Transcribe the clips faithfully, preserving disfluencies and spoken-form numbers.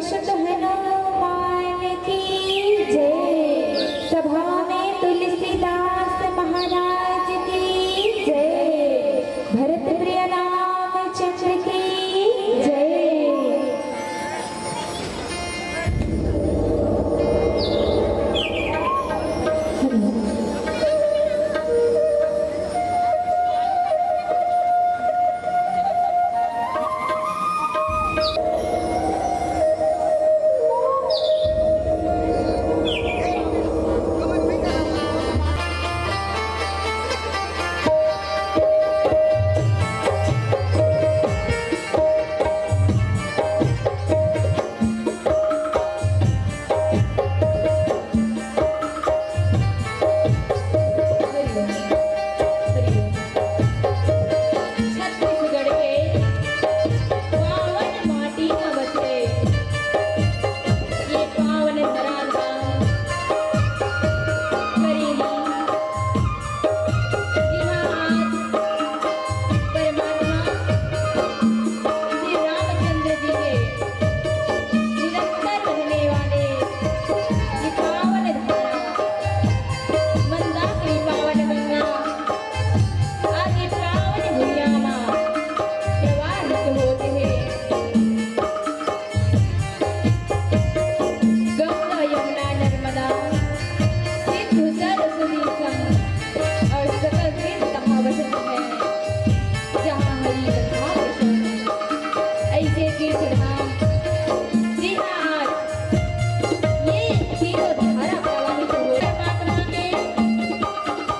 श्री हनुमान की जय। सभा में तुलसीदास महाराज की जय। भरत प्रिय रामचंद्र की जय। छत्तीसगढ़ के पावन माटी म बसे ये पावन धरा धाम करेली, जिहाँ आज परमात्मा श्री रामचंद्र जी के निरंतर बहने वाले ये पावन धारा मंदाकिनी पावन गंगा आज ये पावन भुइयां मा प्रवाहित होत हे। गंगा यमुना नर्मदा सिंधु सरस्वती संग और सकल तीर्थ कहावत है, जहाँ हरि कथा प्रसंग। ऐसे तीर्थ धाम जिहाँ आज ये तीनों धारा प्रवाहित हो, परमात्मा के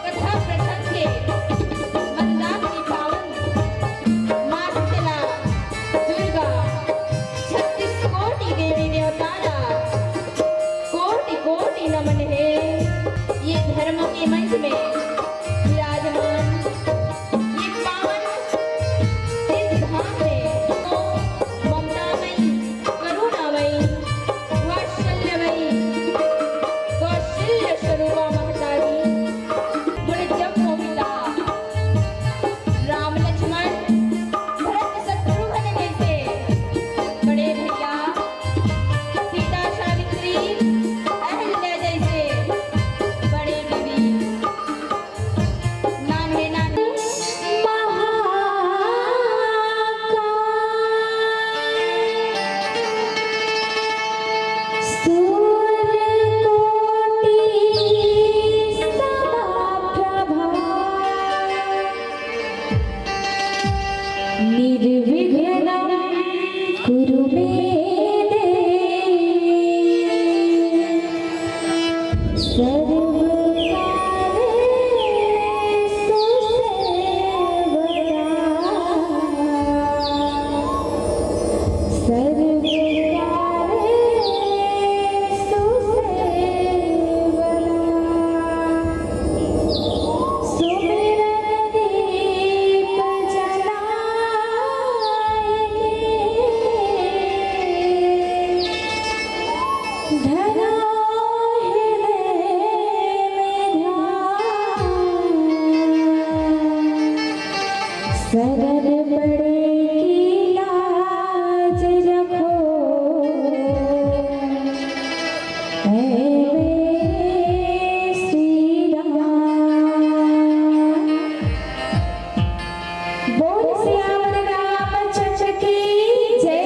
कथा प्रसंग के मंदाकिनी पावन माँ शीतला दुर्गा छत्तीस कोटि देवी देवता ला कोटि कोटि नमन हे। ये धर्म के मंच में विराजमान ये पावन तीर्थ धाम में ममतामयी, करुणामयी, वात्सल्यमयी, कौशल्य स्वरूपा महतारी, गुण जब मोहिता, राम लक्ष्मण भरत शत्रुघ्न जैसे बड़े भैया, सीता सावित्री अहल्या जैसे बड़े दीदी, नान्हे नान्हे महाकाय सूर्य कोटि समप्रभा। निर्विघ्नं कुरु मे देव सर्वकार्येषु सर्वदा। सर्वकार्येषु सर्वदा। सुमिरन दीप जलाए के, धरो हृदय में ध्यान। शरण पड़े की लाज रखो, ऐ मेरे श्री राम। बोल सियावर रामचंद्र की जय।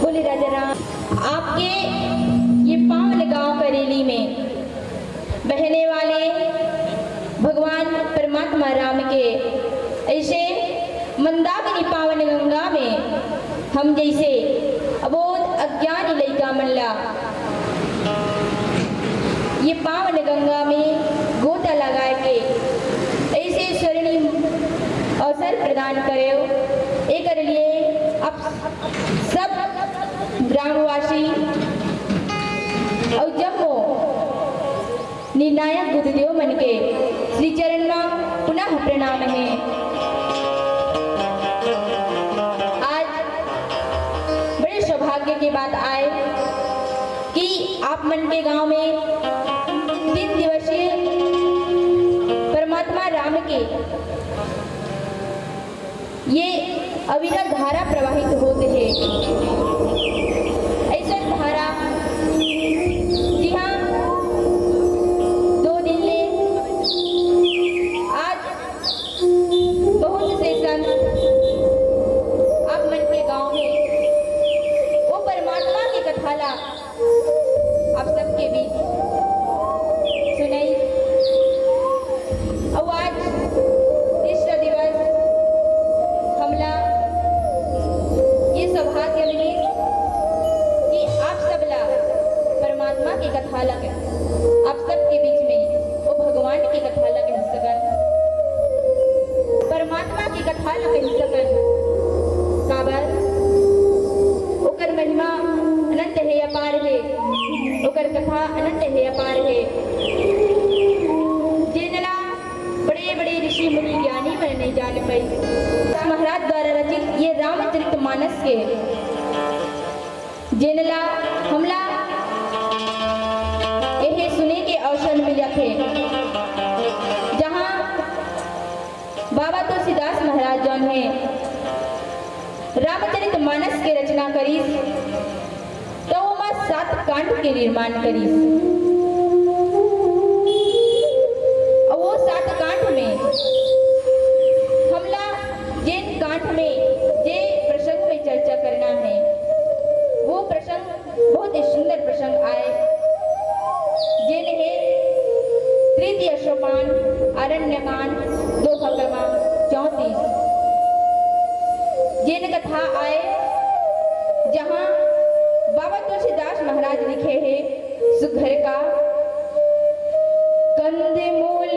बोले राजा राम, आपके ये पावन गांव करेली में बहने वाले भगवान परमात्मा राम के ऐसे मंदाकिनी पावन गंगा में हम जैसे अबोध अज्ञानी लइका मन ला ये पावन गंगा में गोता लगाए के ऐसे स्वर्णिम अवसर प्रदान करेव। एकर लिए आप सब ग्रामवासी अउ जम्मो निर्णायक गुरुदेव मन के श्री चरण म पुनः प्रणाम हे। आज बड़े सौभाग्य के बात आय कि आप मन के गांव में तीन दिवसीय परमात्मा राम के ये अविरल धारा प्रवाहित होत हे। अइसन धारा, जिहां दो दिन ले आज बहुत से संत आप मन के गांव में वो परमात्मा के कथा ला आप सबके बीच सुनई। अउ आज विश्व दिवस हमला ये सौभाग्य मिलिस कि आप सबला परमात्मा के कथा ला, आप सबके बीच में वो भगवान के कथा ला कह सकन, परमात्मा के कथा ला कह सकन। काबर ओकर महिमा अनंत हे, अपार हे, ओकर कथा अनंत हे, अपार हे। जेनला बड़े-बड़े ऋषि मुनि ज्ञानी मन नइ जान पाइस। महाराज द्वारा रचित ये रामचरित मानस के, जेनला हमला एहे सुने के अवसर मिलत हे, जहाँ बाबा तुलसीदास महाराज जौन हे रामचरित मानस के रचना करिस, त ओमा सात कांड के निर्माण करिस। अउ वो सात कांड में हमला जेन कांड में जे प्रसंग में चर्चा करना हे, वो प्रसंग बहुत ही सुंदर प्रसंग आय, जेन हे तृतीय सोपान, अरण्यकांड, दोहा क्रमांक चौंतीस, जेन कथा आय, जहाँ बाबा तुलसीदास महाराज लिखे हे, सुघर का कंद मूल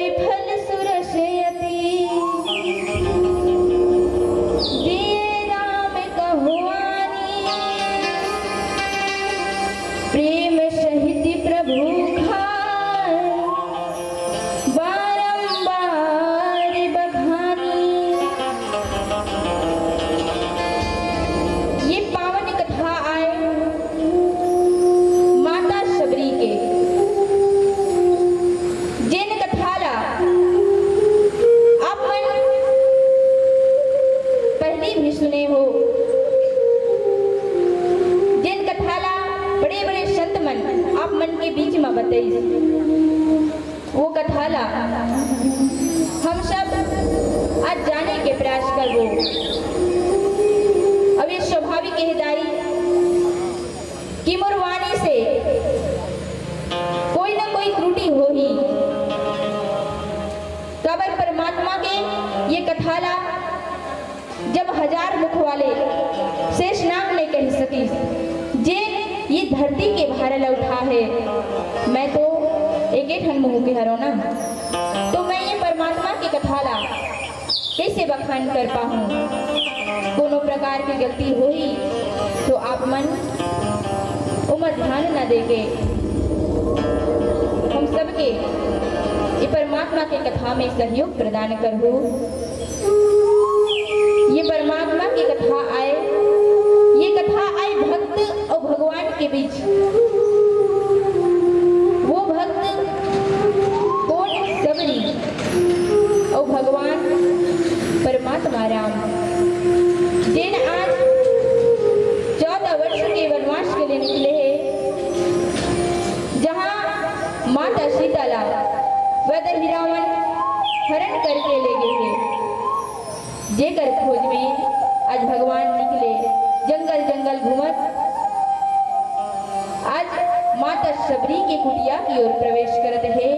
हम सब आज जाने के प्रयास करबो। अब ये स्वाभाविक हे दाई कि मोर वाणी से कोई ना कोई त्रुटि होही, काबर परमात्मा के ये कथा ला जब हजार मुख वाले शेषनाग ने कहि सकिस, जे ये धरती के भार ल उठा हे, मैं तो एके ठन मुंह के हरव ना, तो मैं ये परमात्मा के कथा ला कइसे बखान कर पाहूं? कोनो प्रकार के गलती होही तो आप मन ओमा ध्यान न देके हम सबके ये परमात्मा के कथा में सहयोग प्रदान करहु। ये परमात्मा की कथा आए, ये कथा आए भक्त और भगवान के बीच। वो भक्त कोन? सबरी। और भगवान परमात्मा राम, जेन आज चौदह वर्ष के वनवास के लिए निकले हे, जहां माता सीता ला वैदेही रावण हरण करके ले गे हे, जेकर खोज में आज भगवान निकले, जंगल जंगल घूमत आज माता शबरी के कुटिया की ओर प्रवेश करत हे।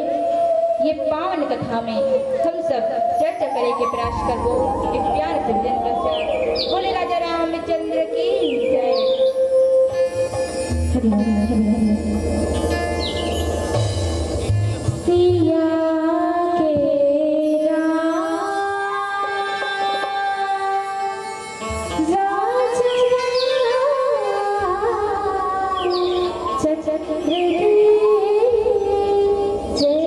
ये पावन कथा में हम सब चर्चा करे के प्रयास करबो। एक प्यार से भजन पश्चात बोले राजा रामचंद्र की जय। हरि हरि हरि हरि। सिया के राम राजन चक्र की जय।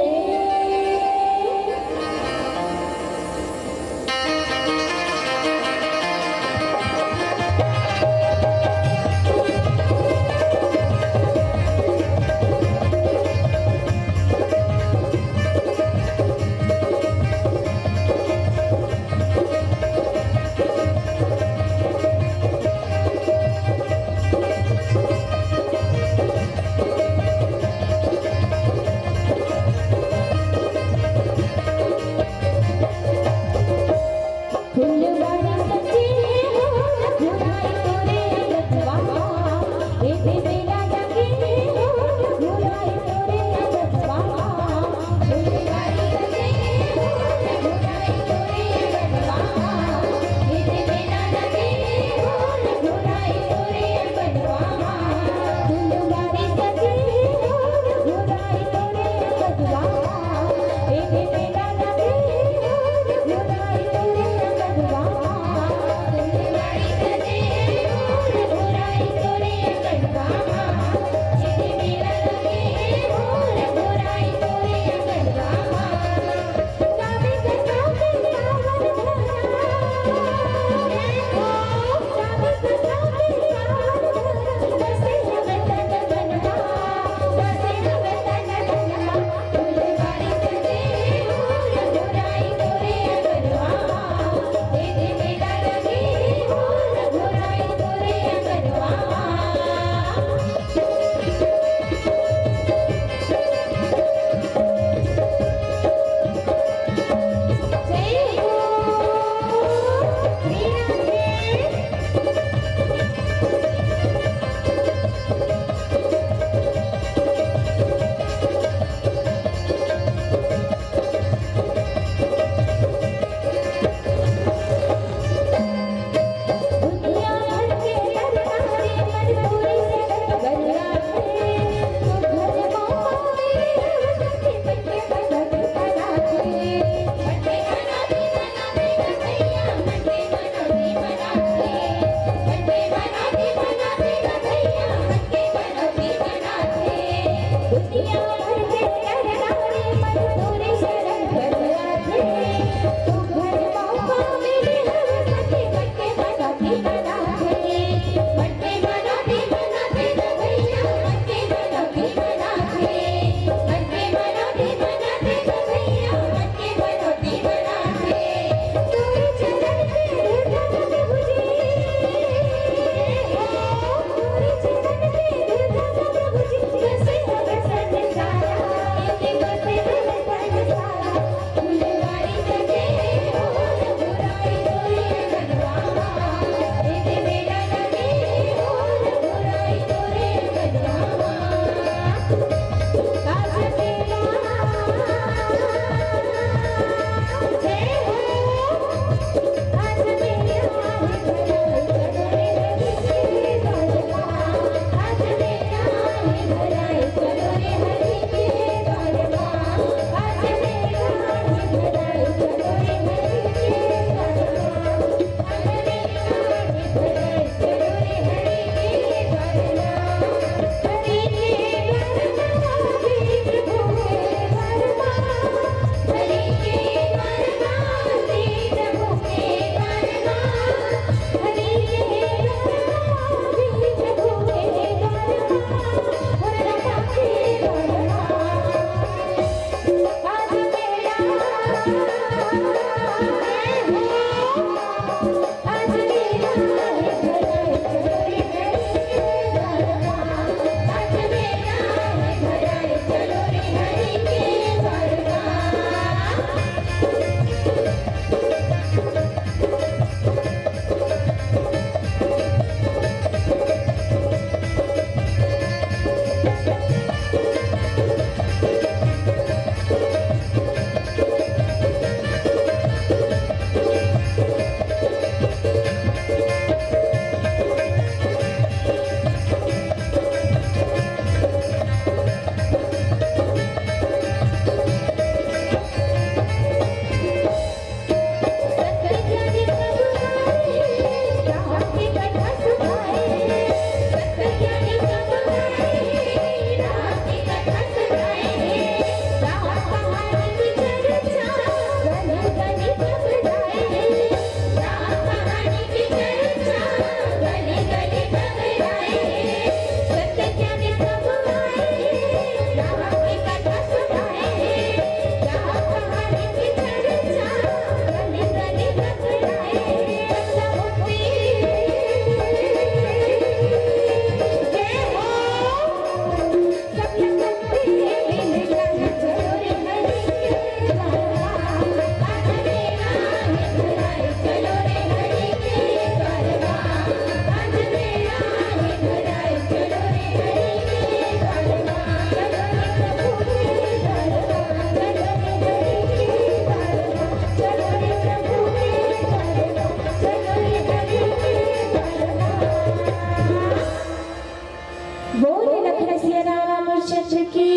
बोले लखन सिया रामचंद्र की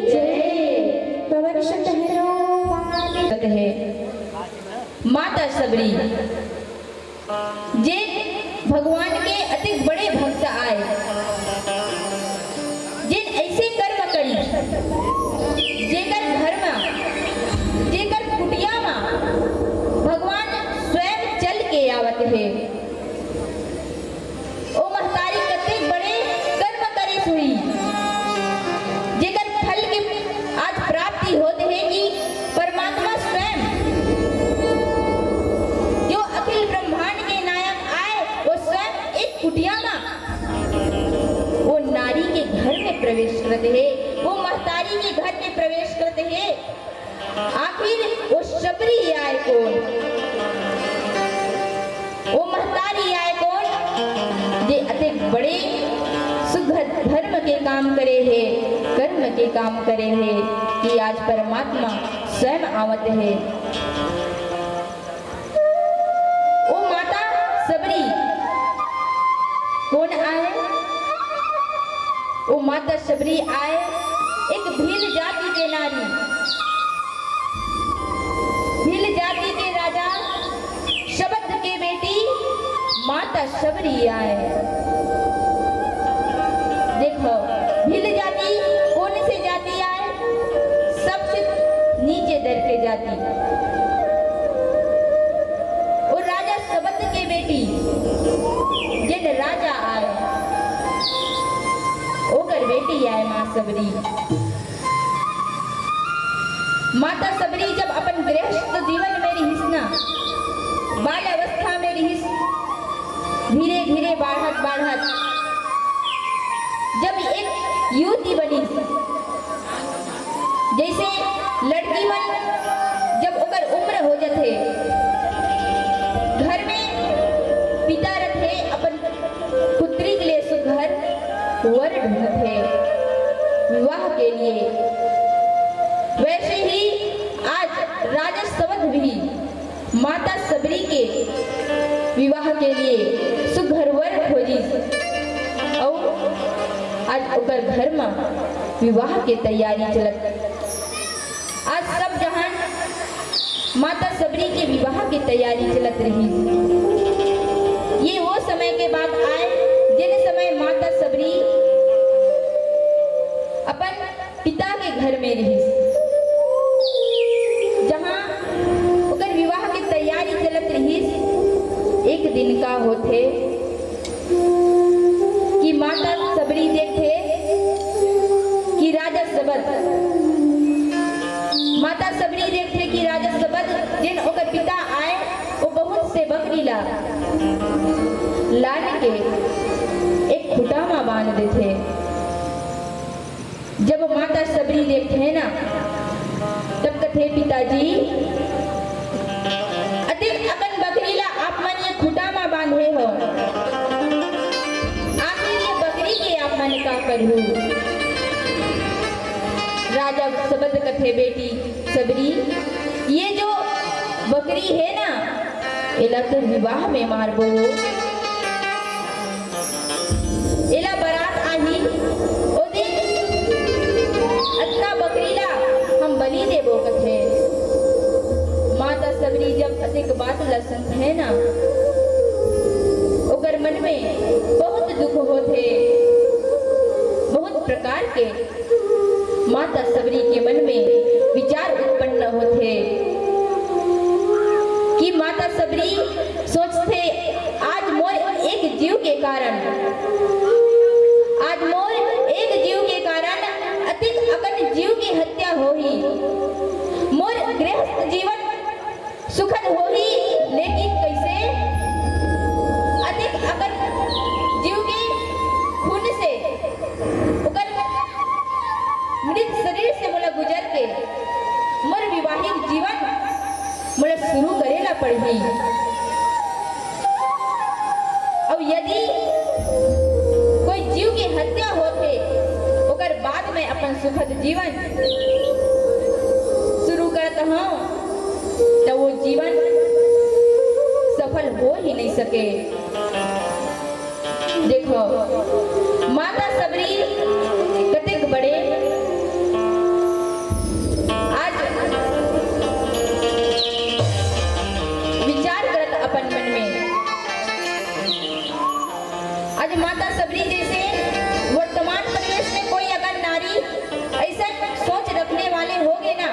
जय। पवन सुत हनुमान माता सबरी, जे भगवान के अति बड़े भक्त आय, जेन ऐसे कर्म करी, जेकर घर म, जेकर कुटिया म भगवान स्वयं चल के आवत हे। ओ महतारी कतेक बड़े कर्म करिस होही, जेकर फल के आज प्राप्ति होत हे कि परमात्मा स्वयं, जो अखिल ब्रह्मांड के नायक आय, वो स्वयं एक कुटिया म वो नारी के घर में प्रवेश करत हे, वो महतारी के घर में प्रवेश करत हे। आखिर वो शबरी आय कोन, वो महतारी आय कोन, जे अतेक बड़े सुघर धर्म के काम करे हे, कर्म के काम करे हे, कि आज परमात्मा स्वयं आवत हे। ओ माता सबरी कोन आय? ओ माता सबरी आय, एक भील जाति के नारी, भील जाति के राजा शबद के बेटी माता सबरी आय। देखो, भील जाति कोन से जाति आय? सबसे नीचे दर के जाति। वो राजा सबद के बेटी, जेन राजा आय, ओकर बेटी आय माँ सबरी। माता सबरी जब अपन गृहस्थ जीवन में रिहिस ना, बाल अवस्था में रिहिस, धीरे धीरे बाढ़त बाढ़त जब एक युवती बनिस, जैसे लड़की मन जब ओकर उम्र हो जथे, घर में पिता रथे, अपन पुत्री के लिए सुघर वर ढूंढथे विवाह के लिए। वैसे ही आज राजा सवध भी माता सबरी के विवाह के लिए सुघर वर खोजिस अउ आज ओकर घर म विवाह के तैयारी चलत। आज सब जहान माता सबरी के विवाह के तैयारी चलत रहिस। ये वो समय के बात आय, जेन समय माता सबरी अपन पिता के घर में रिहिस, जहाँ ओकर विवाह के तैयारी चलत रिहिस। एक दिन का होथे कि माता सबरी देखथे कि राजा सबद, माता सबरी देखथे कि राजा सबद ला लान के एक खूंटा म बांध देथे। जब माता सबरी देखथे ना, तब कथे, "पिताजी, अतेक अकन बकरी ला आप मन ये खूंटा म बांधे हो, आखिर ये बकरी के आप मन का करहू?" राजा सबद कथे, "बेटी सबरी, ये जो बकरी हे ना, एला तो विवाह में मारबो, एला बरात आही, ओ दिन अतना बकरी ला हम बलि देबो," कथे। माता सबरी जब अतेक बात ला सुनथे ना, ओकर मन में बहुत दुख होथे, बहुत प्रकार के माता सबरी के मन में विचार उत्पन्न होथे कि माता सबरी सोचथे, "आज मोर एक जीव के कारण, आज मोर एक जीव के कारण अतेक अकन जीव के हत्या होही। मोर गृहस्थ जीवन सुखद होही, लेकिन कइसे? अतेक अकन जीव के खून से, ओकर मृत शरीर से मोला गुजर के मोर वैवाहिक जीवन मोला शुरू करे ला पड़ही। अउ यदि कोई जीव के हत्या होथे, ओकर बाद में अपन सुखद जीवन शुरू करत हंव, त वो जीवन सफल हो ही नहीं सके।" देखो, माता सबरी कतेक बड़े आज विचार करत अपन मन में। आज माता सबरी जैसे वर्तमान परिवेश में कोई अगर नारी ऐसा सोच रखने वाले होगे ना,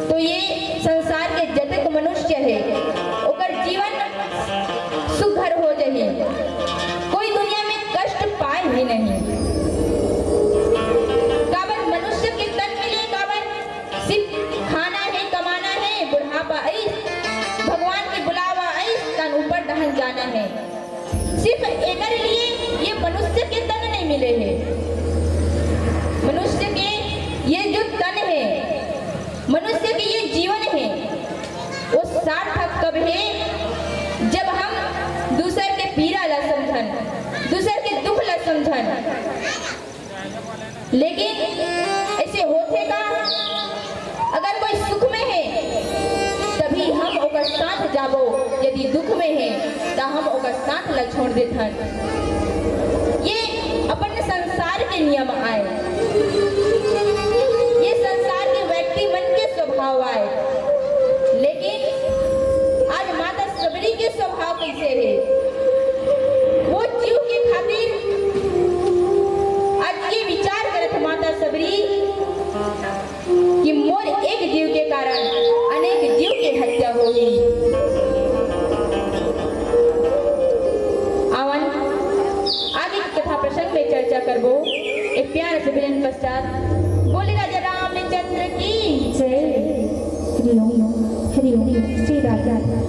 तो ये संसार के जतक मनुष्य हे, ओकर जीवन सुघर हो जही, कोई दुनिया में कष्ट पाए ही नहीं। काबर मनुष्य के तन मिले, काबर सिर्फ खाना हे, कमाना हे, बुढ़ापा आइस, भगवान के बुलावा आइस, तन ऊपर डहन जाना हे। सिर्फ एकर लिए ये मनुष्य के तन नहीं मिले हे। मनुष्य के ये जो तन हे, मनुष्य के ये जीवन हे, वो सार्थक कब हे, जब हम दूसर के पीड़ा ला समझन, दूसर के दुख ला समझन। लेकिन ऐसे होथे का? अगर कोई सुख में हे, तभी हम ओकर साथ जाबो, यदि दुख में हे, त हम ओकर साथ ला छोड़ देथन। ये अपन संसार के नियम आय, ये संसार के व्यक्ति मन के स्वभाव आय। लेकिन आज माता सबरी के स्वभाव कैसे हे? वो जीव के खातिर आज ये विचार करत माता सबरी कि मोर एक जीव के कारण अनेक जीव के हत्या होही। आवन, आगे के कथा प्रसंग में चर्चा करबो। एक प्यार से भजन पश्चात बोले राजा रामचंद्र की जय। हरि ओम, हरि ओम, श्री राधे।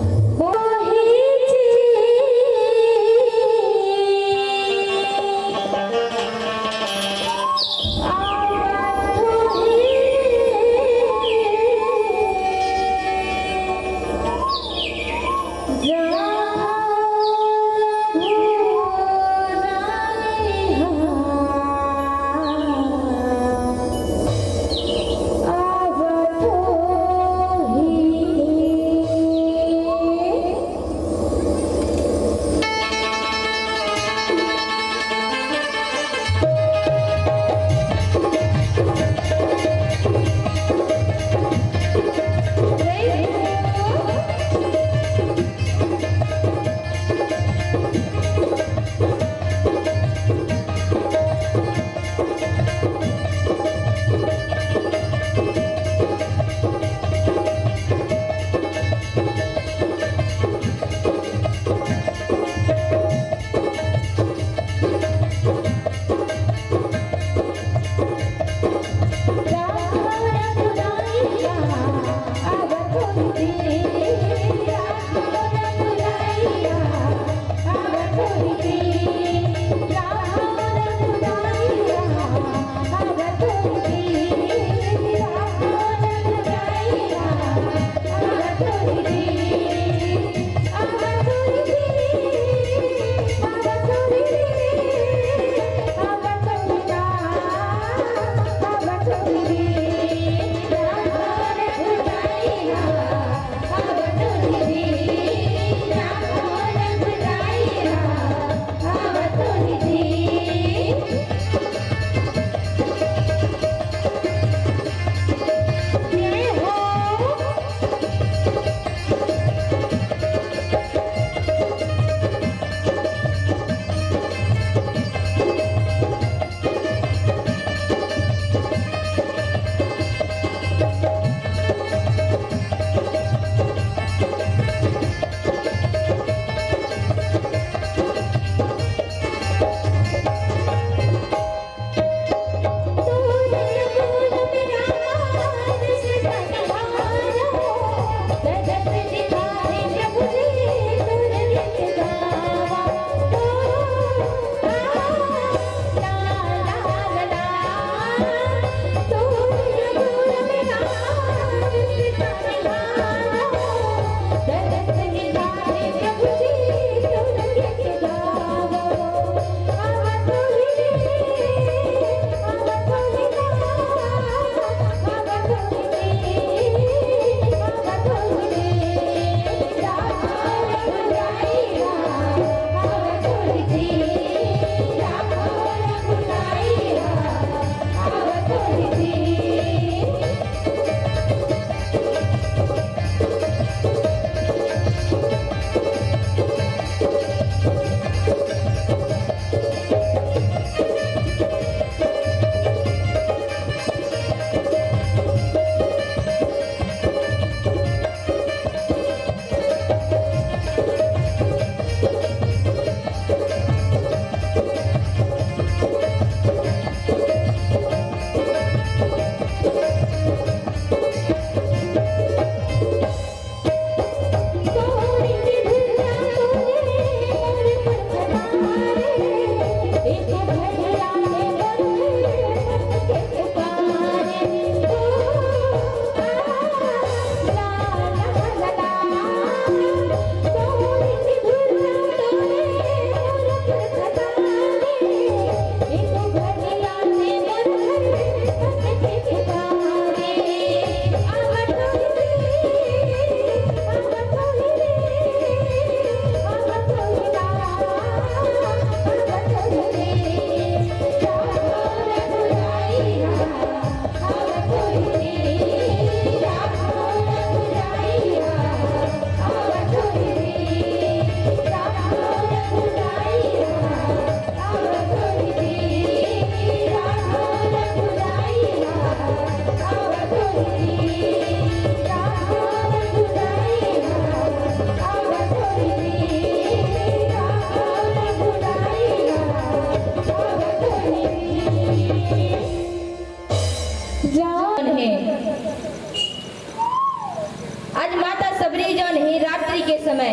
आज माता सबरी जौन हे रात्रि के समय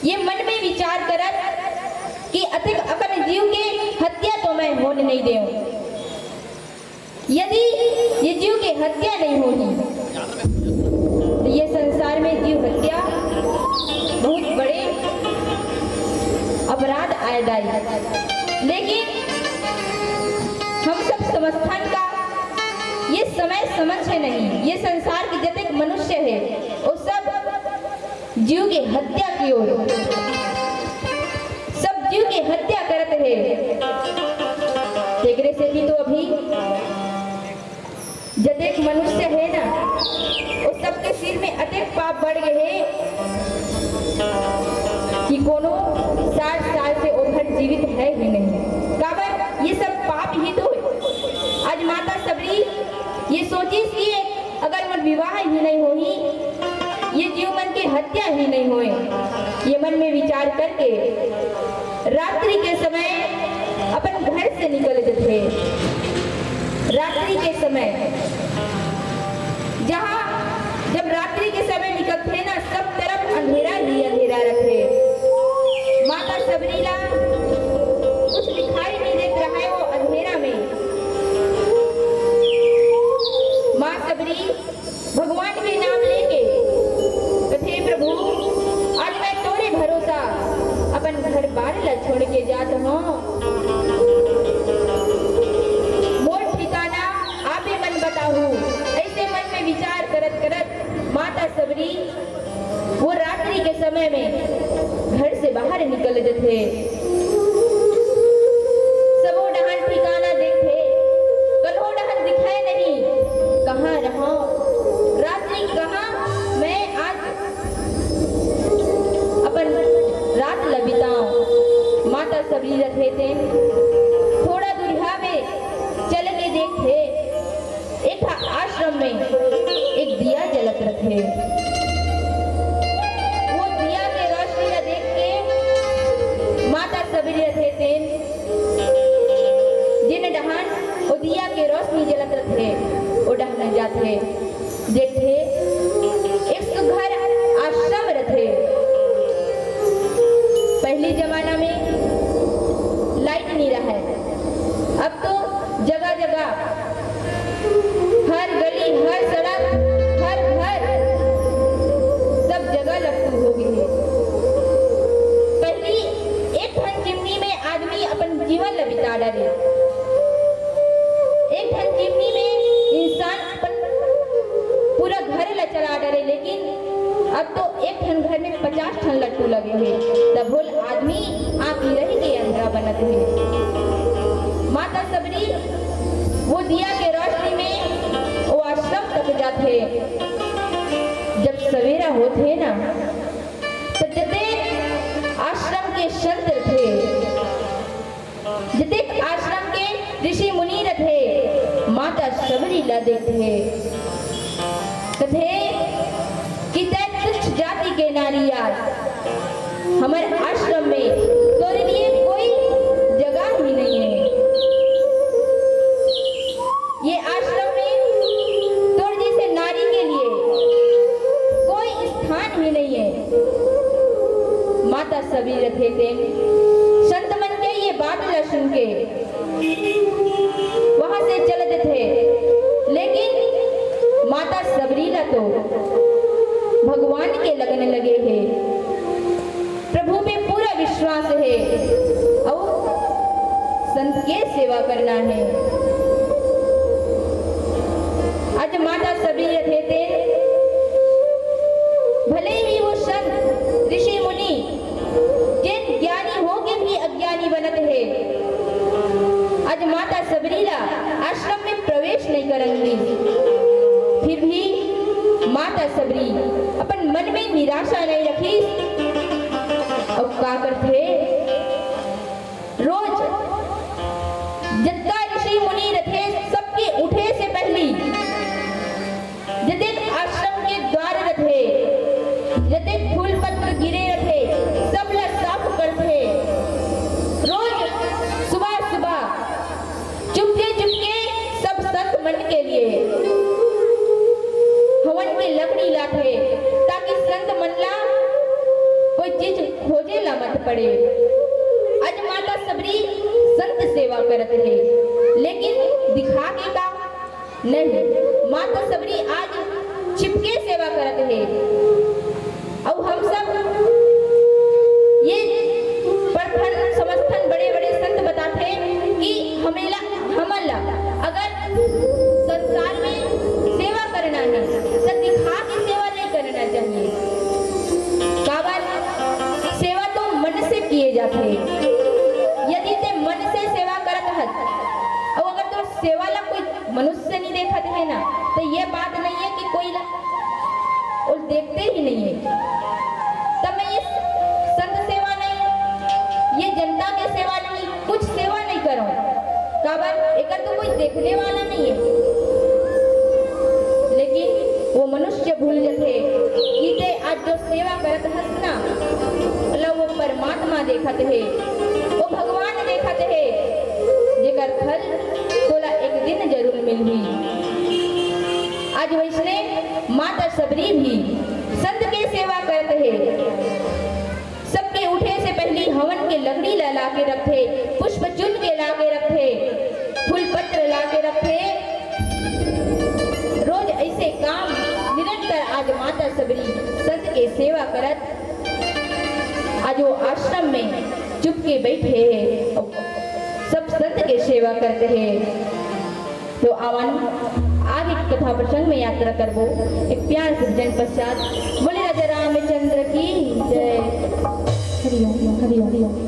ये मन में विचार करत कि अतेक अकन जीव के हत्या तो मैं होन नहीं देव। यदि ये जीव के हत्या नहीं होही तो ये संसार में जीव हत्या बहुत बड़े अपराध आय दाई। लेकिन हम सब समझथन का ये समय समझ हे नहीं, ये संसार के जतेक मनुष्य हे वो सब जीव के हत्या की ओर, सब जीव के हत्या करत हे। तेकरे सेती तो अभी जतेक मनुष्य हे ना, वो सबके सिर में अतेक पाप बढ़ गए हे कि कोनो साठ साल से ओभर जीवित है ही नहीं। काबर ये सब पाप ही तो हे। आज माता सबरी ये सोचिस कि अगर मोर विवाह ही नहीं होही, ये जीव मन के हत्या ही नहीं होए, ये मन में विचार करके रात्रि के समय अपन घर से निकल जथे। रात्रि के समय जहाँ जब रात्रि के समय निकलथे ना, सब तरफ अंधेरा ही अंधेरा रथे। माता सबरी ला कुछ दिखाई नहीं देत रहे वो अंधेरा में। माँ सबरी भगवान के नाम लेके कथे, "प्रभु, आज मैं तोरे भरोसा अपन घर बार ला छोड़ के जात हूँ। मोर ठिकाना आपे मन बताहू।" ऐसे मन में विचार करत करत माता सबरी वो रात्रि के समय में घर से बाहर निकल जथे। सबो डहन ठिकाना देखथे, कन्हो डहन दिखाए नहीं, कहाँ रहूं, रात्रि कहाँ मैं आज अपन रात ल बिताऊं। माता सबरी रथे तेन थोड़ा दूरिहा में चल के देखथे, एक ठा आश्रम में एक दिया जलत रथे। वो दिया के रोशनी ला देख के माता सबरी रथे तेन, जिन डहान वो दिया के रोशनी जलत रथे, वो डहान जाथे। देखथे, एक सुघर आश्रम रथे। पहली जमाना में लाइट नहीं रहा है, अब तो जगह जगह, हर गली, हर सड़क, हर घर, सब जगह लट्टू हो गए हे। पहली एक ठन चिमनी में आदमी अपन जीवन ल बिता डारे, एक ठन चिमनी में इंसान अपन पूरा घर ल चला डारे, लेकिन अब तो एक ठन घर में पचास ठन लट्टू लगे हे, तभो ले आदमी आँखी रही के अंधरा बनत हे। माता सबरी वो दिया के रोशनी में वो आश्रम तक जाथे। जब सवेरा होथे ना, तो जतेक आश्रम के संत रथे, जतेक आश्रम के ऋषि मुनि रथे, माता सबरी ला देखथे, कथे कि तैं तुच्छ जाति के नारी आय, हमर आश्रम में तोरे लिए कोई जगह ही नहीं है। ये आश्रम में तोर जैसे नारी के लिए कोई स्थान ही नहीं है। माता सबरी रथे तेन संत मन के ये बात ला सुन के वहां से चल देथे, लेकिन माता सबरी ला तो भगवान के लगन लगे हे, प्रभु पे पूरा विश्वास हे अउ संत के सेवा करना हे। आज माता सबरी रथे तेन, भले ही वो संत ऋषि मुनि जेन ज्ञानी होके भी अज्ञानी बनत हे, आज माता सबरी ला आश्रम में प्रवेश नहीं करन दिस, फिर भी माता सबरी अपन मन में निराशा नहीं रखिस। अब का करथे, रोज जतका ऋषि मुनि रथे, सबके उठे से पहली जतेक आश्रम के द्वार रथे, जतेक फूल पत्र गिरे रथे, सब ला साफ करथे। रोज सुबह सुबह चुपके चुपके सब संत मन के लिए हवन के लकड़ी ला हे, ताकि संत मन ला कोई चीज खोजे ला मत पड़े। आज माता सबरी संत सेवा करत हे, लेकिन दिखा के का? नहीं, माता सबरी आज छिपके सेवा करत हे। अउ हम सब ये परखन समझथन, बड़े-बड़े संत बताथे कि हमेला, हमन ला अगर संसार में सेवा करना हे, त दिखा के सेवा नहीं करना चाहिए। काबर सेवा तो मन से किए जाथे। यदि ते मन से सेवा करत हस, अउ अगर तोर सेवा ला कोई मनुष्य नहीं देखत हे ना, तो ये बात नहीं है कि कोई ला, वो देखते ही नहीं है। तब मैं ये संत सेवा नहीं, ये जनता के सेवा नहीं, कुछ सेवा नहीं करो। काबर एकर तो कोई देखने वाला नहीं है। लेकिन वो मनुष्य भूल जथे कि ते आज जो सेवा करत हस ना, मतलब वो परमात्मा देखत हे, वो भगवान देखत हे, जेकर फल तोला एक दिन जरूर मिलही। आज वैसने माता सबरी भी संत के सेवा करत हे। सबके उठे से पहली हवन के लकड़ी ला, ला के रखथे, पुष्प चुन के ला के रखथे, फूल पत्र ला के रखथे। रोज ऐसे काम निरंतर आज माता सबरी संत के सेवा करत आज वो आश्रम में चुपके बैठे हे, सब संत के सेवा करत हे। तो आवन आगे कथा प्रसंग में यात्रा करबो। एक प्यार से भजन पश्चात बोले राजा रामचंद्र की जय। हरिओम, हरिओम, हरिओम।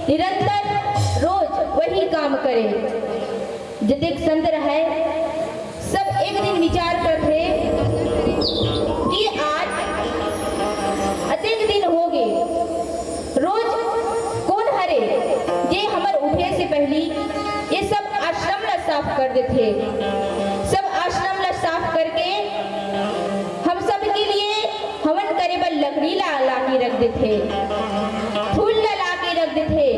निरंतर रोज वही काम करे। जतेक संत रहय, सब एक दिन विचार करथे कि आज अतेक दिन होगे, रोज कोन हरे जे हमर उठे से पहिली ये सब आश्रम ला साफ कर देथे। सब आश्रम ला साफ करके हम सब के लिए हवन करे बर लकड़ी ला, ला के रख देथे, फूल ला, ला के रख देथे।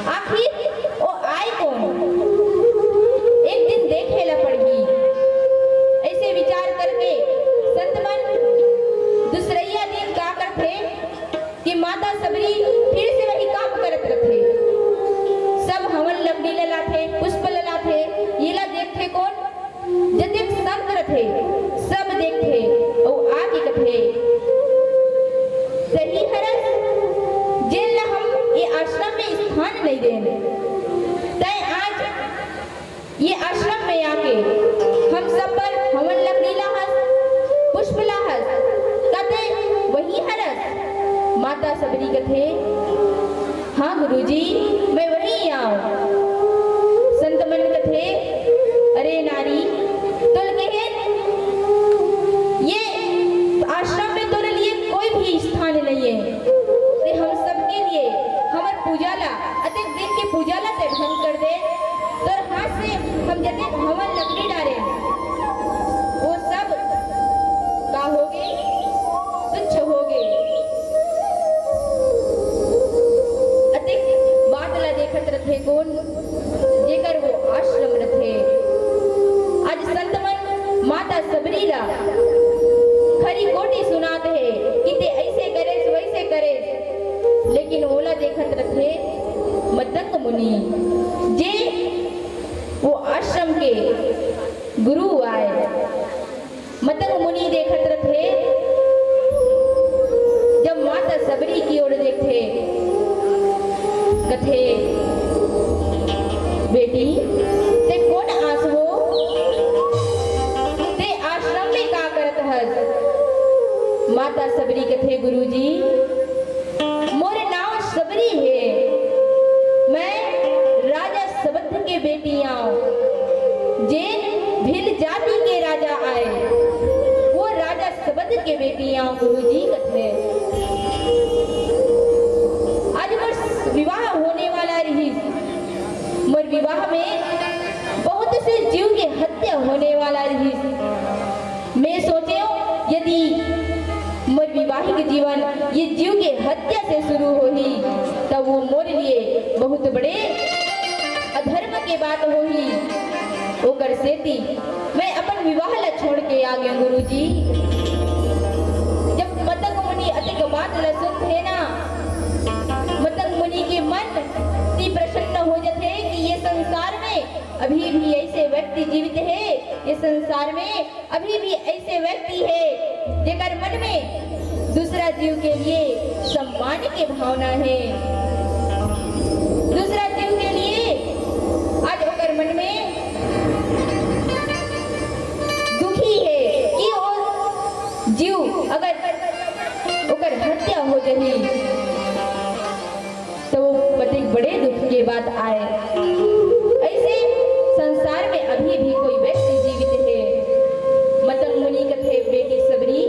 आखिर वो आय कोन? एक दिन देखे ला पड़ही। ऐसे विचार करके संत मन दूसरइया दिन का करथे कि माता सबरी फिर से वही काम करत रथे। सब हवन लकड़ी ला लाथे, पुष्प ला लाथे, ये ला देखथे कोन? जतेक संत रथे, सब देखथे, अउ आके कथे, "सही हरस, जेन ला हम ये आश्रम में स्थान नइ देन, तैं आज ये आश्रम में आके हम सब पर हवन लकड़ी लाहस, पुष्प लाहस, का तैं वही हरस?" माता सबरी कथे, "हाँ गुरुजी, मैं वही आंव।" संत मन कथे, "अरे नारी, तोल कहे ये आश्रम में तोरे लिए कोई भी स्थान नहीं है। ते हम सबके लिए हमर पूजा ला, अतेक दिन के पूजा ला ते भंग कर दे। तोर हाथ से हम जतेक हवन लकड़ी डारे, वो सब का होगे? तुच्छ होगे।" अतेक बात ला देखत रथे कोन, जेकर वो आश्रम रथे। आज संत मन माता सबरी ला खरी खोटी सुनात हे कि ते ऐसे करेस, वैसे करेस, लेकिन ओला देखत रथे मतंग मुनि, जे वो आश्रम के गुरु आय। मतंग मुनि देखत रथे, जब माता सबरी की ओर देखथे, कथे, "बेटी, ते कोन आस हो? ते आश्रम में का करत हस?" माता सबरी कथे, "गुरुजी, मोर नाव सबरी हे। मैं राजा सबद के बेटी आंव, जेन भील जाति के राजा आय, वो राजा सबद के बेटी आंव गुरुजी," कथे। आज मोर विवाह होने वाला रहिस, मोर विवाह में बहुत से जीव के हत्या होने वाला रहिस। मैं सोचेंव, यदि मोर वैवाहिक जीवन ये जीव के हत्या से शुरू होही, तब वो मोर लिए बहुत बड़े अधर्म के बात होही। ओकर सेती मैं अपन विवाह ला छोड़ के आ गेंव गुरुजी। जब मतंग मुनि अतेक बात ला सुनथे ना, मतंग मुनि के मन अति प्रसन्न हो जथे कि ये संसार में अभी भी ऐसे व्यक्ति जीवित हे, ये संसार में अभी भी ऐसे व्यक्ति हे, जेकर मन में दूसरा जीव के लिए सम्मान के भावना हे, दूसरा जीव के लिए आज ओकर मन में दुखी हे कि वो जीव अगर ओकर हत्या हो जही, तो वो कतेक बड़े दुख के बात आय। ऐसे संसार में अभी भी कोई व्यक्ति जीवित हे। मतंग मुनि कथे, "बेटी सबरी,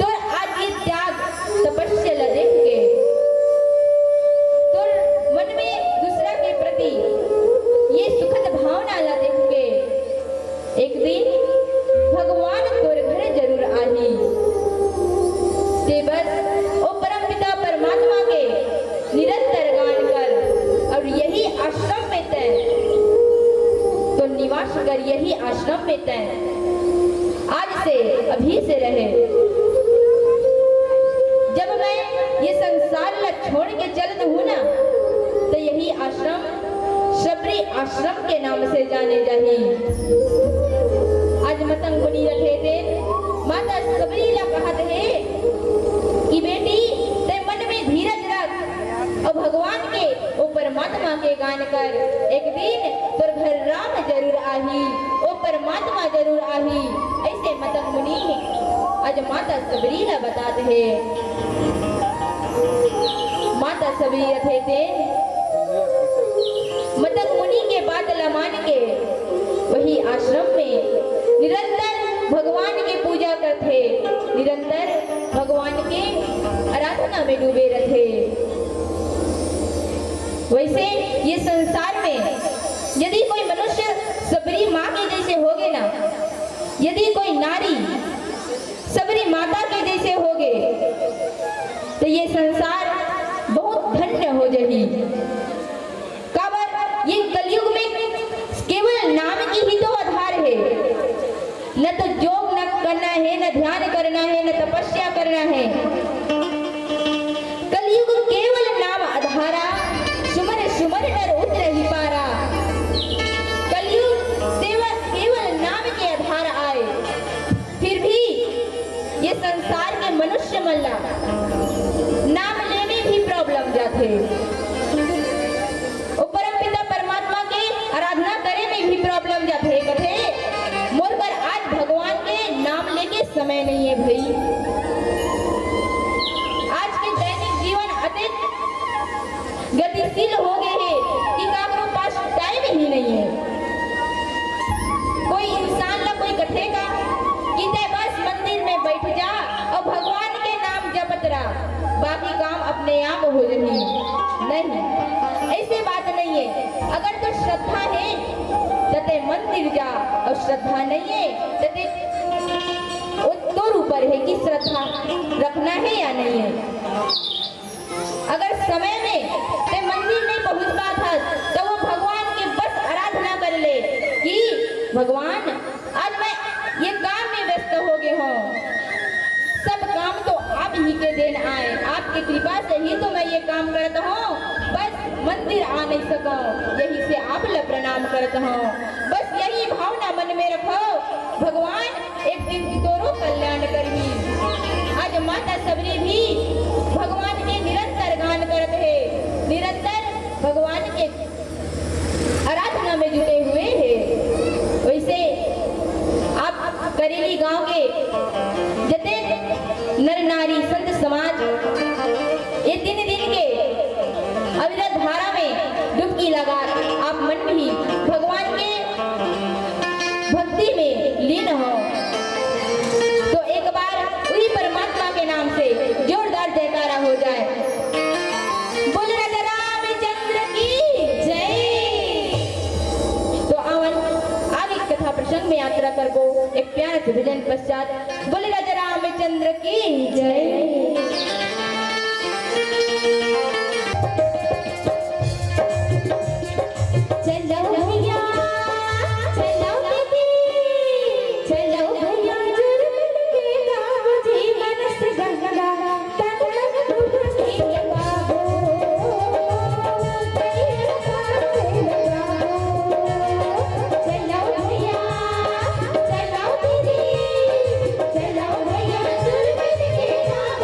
तोर आज ये त्याग तपस्या ला देख के, तोर मन में दूसरा के प्रति ये सुखद भावना ला देख के, एक दिन भगवान तोर घर जरूर आही। ते बस ओ परमपिता परमात्मा के निरंतर गान कर, और यही आश्रम में तैं, तो निवास कर, यही आश्रम में तैं आज से, अभी से रहे। जब मैं ये संसार ला छोड़ के चल दूँ ना, तो यही आश्रम शबरी आश्रम के नाम से जाने जाही।" आज मतंग मुनि रथे तेन माता शबरी ला कहत हे कि बेटी, तैं मन में धीरज रख और भगवान के, ओ परमात्मा के गान कर। एक दिन तोर घर राम जरूर आही, ओ परमात्मा जरूर आही। ऐसे मतंग मुनि आज माता शबरी ला बतात हे। सबरी रथे ते। मतंग मुनि के बात ल मान के वही आश्रम में निरंतर भगवान के पूजा करथे, निरंतर भगवान के आराधना में डूबे रथे। वैसे ये संसार में यदि कोई मनुष्य सबरी माँ के जैसे होगे ना, यदि कोई नारी सबरी माता के जैसे होगे, तो ये संसार बहुत धन्य हो जही। काबर ये कलयुग में केवल नाम की ही तो आधार है, न तो योग न करना है, न ध्यान करना है, न तपस्या करना है। कलयुग केवल नाम आधारा, सुमर सुमर नर उतरहि पारा। कलयुग सेवा केवल नाम के आधार आए, फिर भी ये संसार के मनुष्य मन ला नाम ले में भी problem जाथे, ओ परम पिता परमात्मा के आराधना करे में भी problem जाथे। कथे, मोर कर आज भगवान के नाम लेके समय नहीं है भई। आज के दैनिक जीवन अतेक गतिशील हो गए हे कि काकरो पास time ही नहीं है। कोई इंसान ला कोई कथे का कि तै बस मंदिर में बैठ जा और भगवान के नाम जपत रह, बाकी काम अपने आप हो जही। नहीं, ऐसे बात नहीं है। अगर तो श्रद्धा है तो तै मंदिर जा, और श्रद्धा नहीं है तो तै, वो तोर ऊपर है कि श्रद्धा रखना है या नहीं है। अगर समय में तै मंदिर नहीं पहुंच पात हस, तो वो भगवान के बस आराधना कर ले कि भगवान, आज मैं ये काम में व्यस्त हो गए हूँ, सब काम तो आप ही के देन आए, आपकी कृपा से ही तो मैं ये काम करता हूँ। बस मंदिर आ नहीं सका, यही से आप ल प्रणाम करता हूँ। बस यही भावना मन में रखो, भगवान एक दिन तोरो कल्याण करही। आज माता सबरी भी भगवान के निरंतर गान करत हे, निरंतर भगवान के आराधना में जुटे हुए हे। वैसे आप करेली गांव के जते नर नारी संत समाज ये तीन दिन के अविरत धारा में डुबकी लगा, आप मन भी भगवान के भक्ति में लीन हो, तो एक बार उही परमात्मा के नाम से जोरदार जयकारा हो जाए। बोल राजा रामचंद्र की जय। तो आवन आगे कथा प्रसंग में यात्रा करबो एक प्यारा से भजन पश्चात। बोल राजा रामचंद्र की जय। चलो भैया, चलो दीदी, चलो भैया, जुर्म के गाँव जी मनस गंगा, तन मन धुन के बाबू, चलो भैया, चलो दीदी, चलो भैया, जुर्म के गाँव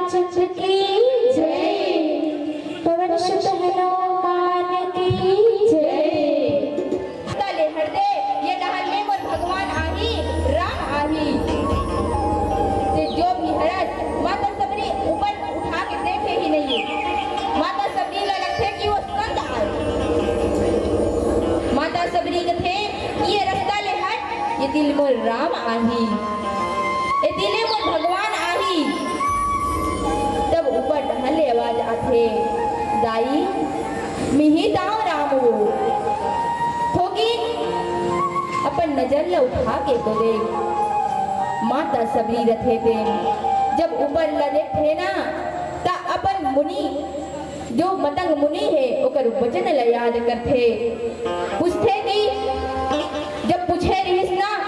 चंद्र की जय, पवन सुत हनुमान की जय। तले हर दे, ये डहर में मोर भगवान आही, राम आही। ते जो भी हरस, माता सबरी ऊपर उठा के देखे ही नहीं। माता सबरी ला लगथे कि वो संत आए। माता सबरी कथे, ये रस्ता ले हट, ये दिल मोर राम आही, ये दिले मोर भगवान आही। तब ऊपर डहर ले आवाज आथे, दाई, मिही ताव राम वो। थोकिन अपन नजर ल उठा के तो देख। माता सबरी रथे तेन जब ऊपर ल देखथे ना, त अपन मुनि, जो मतंग मुनि हे, ओकर वचन ल याद करथे। पूछथे कि जब पूछे रहिस ना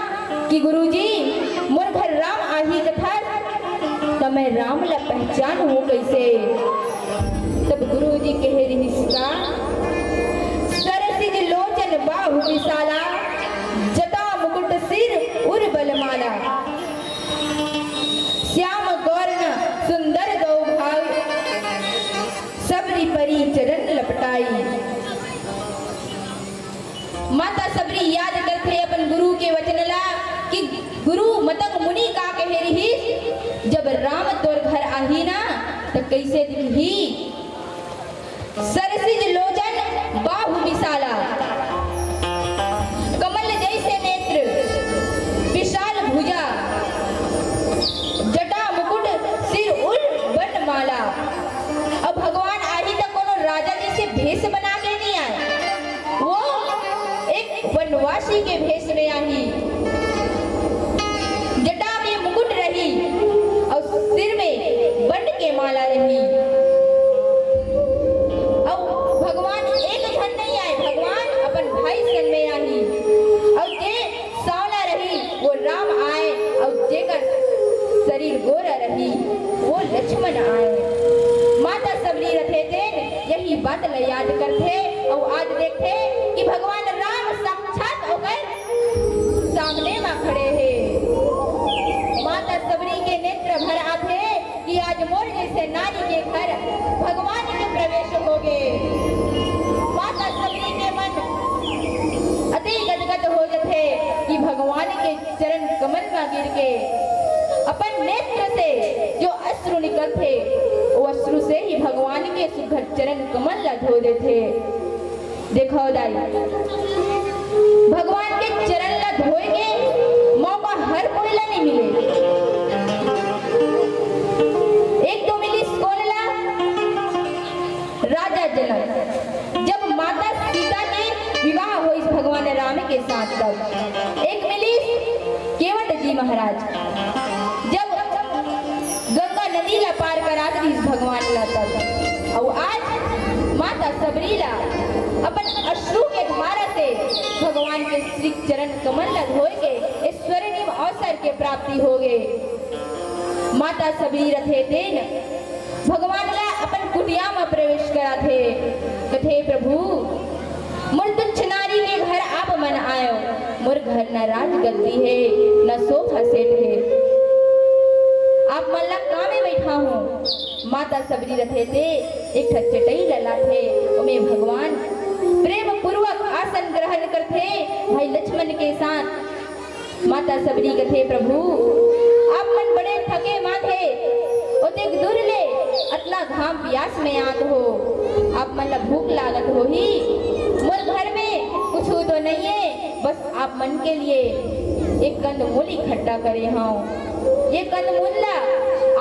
कि गुरुजी, मोर घर राम आही कथस, त मैं राम ल पहचानहूं कइसे? तब गुरुजी कहे रहिस का, सरसिज लोचन बाहु विशाला, जटा मुकुट सिर उर बलमाला। श्याम गौर न सुंदर दो भाई, सबरी परी चरण लपटाई। माता सबरी याद करथे अपन गुरु के वचन ला कि गुरु मतंग मुनि का कहे रिहिस, जब राम तोर घर आही ना, त कइसे दिखही? सरसिज लोचन बाहु विशाला, कमल जैसे नेत्र, विशाल भुजा, जटा मुकुट सिर उर बनमाला। अब भगवान आही त कोनो राजा जैसे भेष बना के नहीं आए, वो एक वनवासी के भेष में आही। जटा में मुकुट रही और सिर में बन के माला रही। और भगवान एक झन नहीं आए, भगवान अपन भाई संग में आही। और जे सांवला रही, वो राम आए, और जेकर शरीर गोरा रही, वो लक्ष्मण आए। माता सबरी रथे तेन यही बात ल याद करथे, और आज देखथे कि भगवान राम साक्षात ओकर सामने म खड़े हे। माता सबरी के नेत्र भर आथे कि आज मोर जैसे नारी के घर भगवान के प्रवेश होगे। माता सबरी के मन अति गदगद हो जथे कि भगवान के चरण कमल म गिर के अपन नेत्र से जो अश्रु निकलथे, वो अश्रु से ही भगवान के सुघर चरण कमल ला धो देथे। देखो दाई, भगवान के चरण ला धोए के मौका हर कोई ला नहीं मिले। एक तो मिलिस कोन ला, राजा जनक, जब माता सीता के विवाह होइस भगवान राम के साथ, तब एक मिलिस केवट जी महाराज, जब गंगा नदी ला पार करा दिस भगवान ला, तब। अउ आज माता सबरी ला अपन अश्रु के धारा से भगवान के श्री चरण कमल ला धोए के इस स्वर्णिम अवसर के प्राप्ति होगे। माता सबरी रथे तेन भगवान ला अपन कुटिया म प्रवेश कराथे। कथे, "प्रभु, मोर तुच्छ नारी के घर आप मन आयो, मोर घर न राजगद्दी हे, न सोफा सेट हे। आप मन ला का में बैठाहूं?" माता सबरी रथे ते एक ठन चटई ला लाथे, ओमे भगवान प्रेम पूर्वक आसन ग्रहण करथे भाई लक्ष्मण के साथ। माता सबरी कथे, "प्रभु, आप मन बड़े थके मांदे, ओतेक दूर ले अतना घाम पियास में आत हो, आप मन ला भूख लागत होही। मोर घर में कुछु तो नइये, बस आप मन के लिए एक कंद मूल इकट्ठा करे हंव। ये कंद मूल ला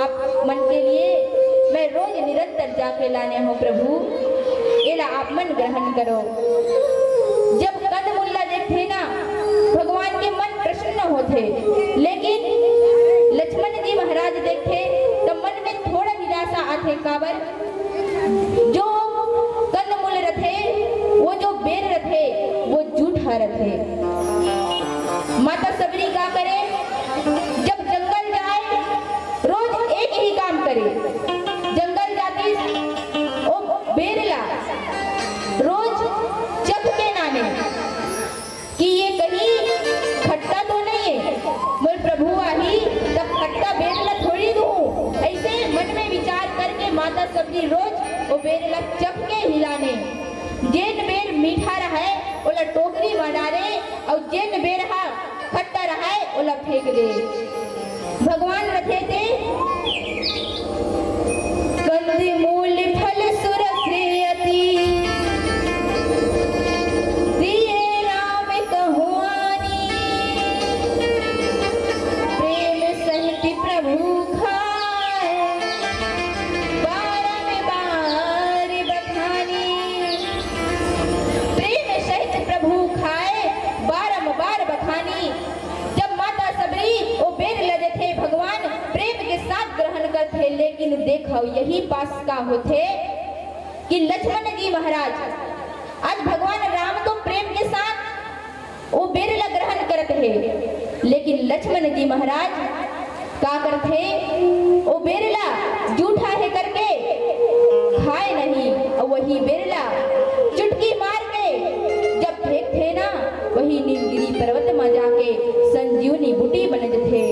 आप मन के लिए मैं रोज निरंतर जाके लाने हंव प्रभु, एला आप मन ग्रहण करो।" जब कंद मूल ला देखथे ना, भगवान के मन प्रसन्न होथे, लेकिन लक्ष्मण जी महाराज देखथे त मन में थोड़ा निराशा आथे। काबर? जो कंद मूल रथे, वो जो बेर रथे, वो जूठा रथे। माता सबरी का करे, जब जंगल जाए, रोज एक ही काम करे, जंगल जातिस, ओ बेर ला रोज चख कि रोज ओ बेर ला चख के हिलाने। जेन बेर मीठा रहय, ओला टोकरी म डारे, अउ जेन बेर ह खट्टा रहय, ओला फेंक दे। भगवान रथे ते कंद मूल फल सुरस रे अति, प्रिय राम कहुआनी। प्रेम सहित प्रभु खाय, बारंबार बखानी। प्रेम सहित प्रभु खाय, बारंबार बखानी। जब माता सबरी ओ बेर ल देथे, भगवान प्रेम के साथ ग्रहण करथे, लेकिन देखव यही पास का होथे कि लक्ष्मण जी महाराज, आज भगवान राम तो प्रेम के साथ ओ बेर ला ग्रहण करत हे, लेकिन लक्ष्मण जी महाराज का करथे, ओ बेर ला जूठा हे करके खाय नहीं, अउ वही बेर ला चुटकी मार के जब फेंकथे ना, वही नीलगिरी पर्वत म जाके संजीवनी बूटी बन जथे।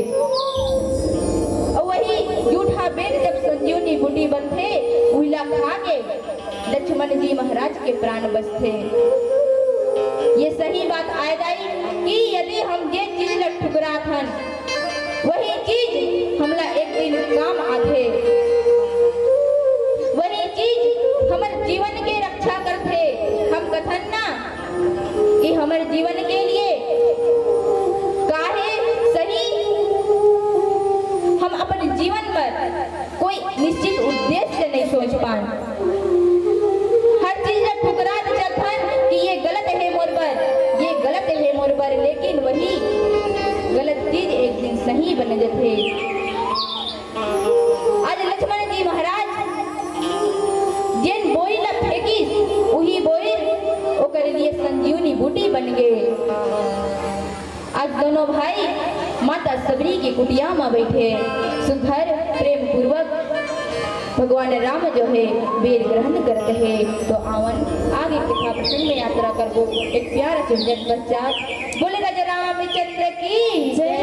अउ वही जूठा बेर जब संजीवनी बूटी बनथे, उहिला खा के लक्ष्मण जी महाराज के प्राण बचथे। ये सही बात आय दाई कि यदि हम जे चीज ला ठुकराथन, वही चीज हमला एक दिन काम आथे। वही चीज हमर जीवन के रक्षा करथे। हम कथन ना कि हमर जीवन के लिए काहे सही हम अपन जीवन पर कोई निश्चित उद्देश्य नहीं सोच पान। हर चीज ला ठुकरात चलथन कि ये गलत हे मोर बर, ये गलत हे मोर बर, लेकिन वही गलत चीज एक दिन सही बन जथे। आज लक्ष्मण जी महाराज जेन बोइर ला फेंकिस, उही बोइर ओकर लिए संजीवनी बूटी बन गे। आज दोनों भाई माता सबरी के कुटिया म बइठे सुघर प्रेम पूर्वक भगवान राम जो हे बेर ग्रहण करत हे। तो आवन आगे कथा प्रसंग में यात्रा करबो। एक प्यारा सा झटपट पश्चात बोले राजा रामचंद्र की जय।